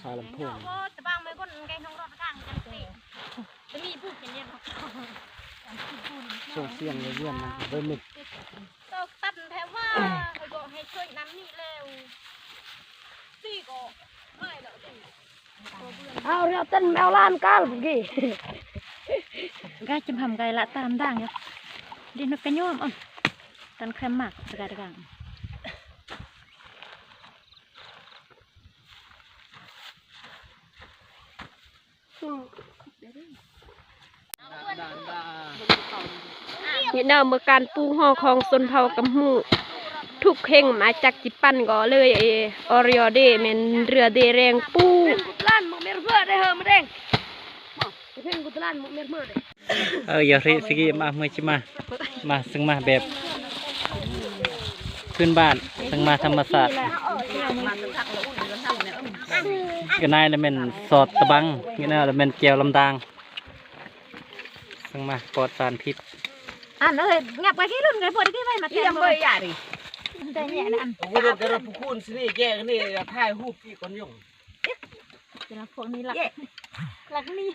ຂາລຳໂພງ ໂອ້ ຕະບັງແມ່ຄົນໄກຫ້ອງລົດກາງຈັງຊີ້ ຈະມີຜູ້ຂຽນຮຽນ ສົ່ງສຽງລະວຽນມາເບິ່ງ ຕົກຕັນແທ້ວ່າ ຂ້ອຍບອກໃຫ້ຊ່ວຍນຳນີ້ແລ້ວ ຊີ້ກໍໄດ້ແລ້ວ ເອົາເຮືອເຕັ້ນແມວລ້ານກາລພຸ້ນກີ້ ກະຈຳຫຳໄກລະຕາມດ່າງຢູ່ ດິນກະຍອມອອນ ຕັນແຄມມາກສະກາດກາງ. ນີ້ເດີ ເມື່ອການປູກຫໍຂອງຊົນເຜົ່າກຳມຸ ທຸກເຄັ່ງມາຈັກຈິປັ່ນກໍເລີຍ ເອ ອອເຣຍເດ ແມ່ນເຮືອເດແຮງປູ ເພັງກຸຕະລານໝົກເມັດເພີເດີ ເຮີມາເດ້ງ ເພັງກຸຕະລານໝົກເມັດເພີເດ້. ເອີ ຢ່າເຮະຊິກີ ມາ ເມື່ອຊິມາ ມາ ເຊິ່ງມາແບບພື້ນບ້ານ ເຊິ່ງມາທຳມະຊາດ ກະນາຍລະແມ່ນສອດຕະບັງ ກະນາຍລະແມ່ນແຈ່ວລຳດາງ ເຊິ່ງມາປອດສານພິດ ອັນເອີຍ ຫຍັບໄປທີ່ລຸ້ນໄກ ພວກທີ່ໄວ້ມາແຕ່ງ ເອີຍ ຢ່າດິ ແຕ່ແຍະນະ ອັນ ໂອ້ໂຫ ແຕ່ລະພວກຄຸນຊິນີ້ແຍກນີ້ ຖ່າຍຮູບອີກກ່ອນຍົງ ແຕ່ລະພວກນີ້ລັກ ເຢ້ ລັກນີ້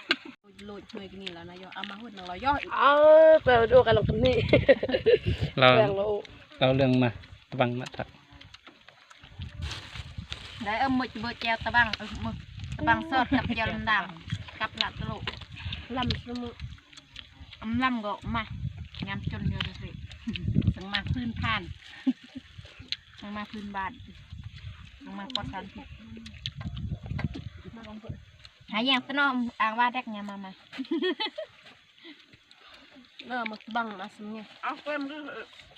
ໂລດຊ່ວຍກັນນີ້ແລ້ວນະ ເອົາມາຫົດນຳລາວ ເອົາ ເປີດດູກັນລະຄົນນີ້ ລາວ ເອົາເລື່ອງມາ ຕະບັງມາທັກ ໄດ້ເອີ ໝົດເບີແຈ່ວຕະບັງ ເອີ ຕະບັງສອດກັບແຈ່ວລຳດາງ ກັບລະຕະໂລ ລຳສະມຸ ອຳລຳກໍມາ ຍາມຈົນຢູ່ຊິ ສັງມາພື້ນບ້ານ ສັງມາພື້ນບ້ານ ສັງມາປອດສານພິດ ຫາແຍງຕະໜໍ່ ອ່າງວ່າແດກຍາມມາ ມາ ເອີ ໝາກຕະບັງມາສຳເນຍ ເອົາເປັນ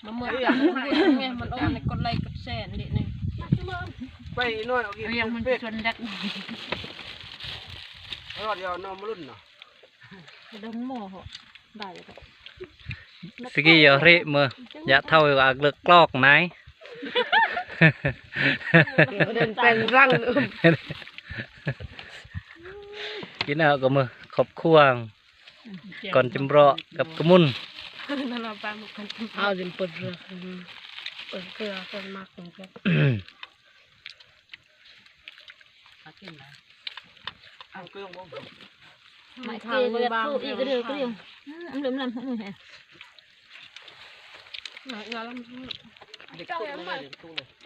ມາເມືອງ ເອີ ສຳເນຍ ມັນອອກໃນກົດໄລກົດແຊນເດນີ້ ໄປອີກໜ້ອຍ ເອົາອີກ ຮຽງມັນເປັດ ຊວນແດກ ຮອດດຽວໜໍ່ມະລຸນເນາະ. ດອງໝໍເນາະ ໄດ້ແລ້ວ ສະກີ ຢ່າເຮະເມີ ຢ່າເທົ່າອາກເລິກກລອກນາຍ ເດີນແປນລັງ ກິນເອົາກໍເມີ ຄອບຄົວ ກ່ອນຈຳເລາະກັບກະມຸນ ເອົາດິນເປີດເຮືອ ເປີດເຄືອ ເປີດໝາກ ມາເກລືອ ເລືອດ ອີກເດີ ເກລືອ ອືມ ລຳ ລຳ ເດັກຕຸກເລີຍ ເດັກຕຸກເລີຍ.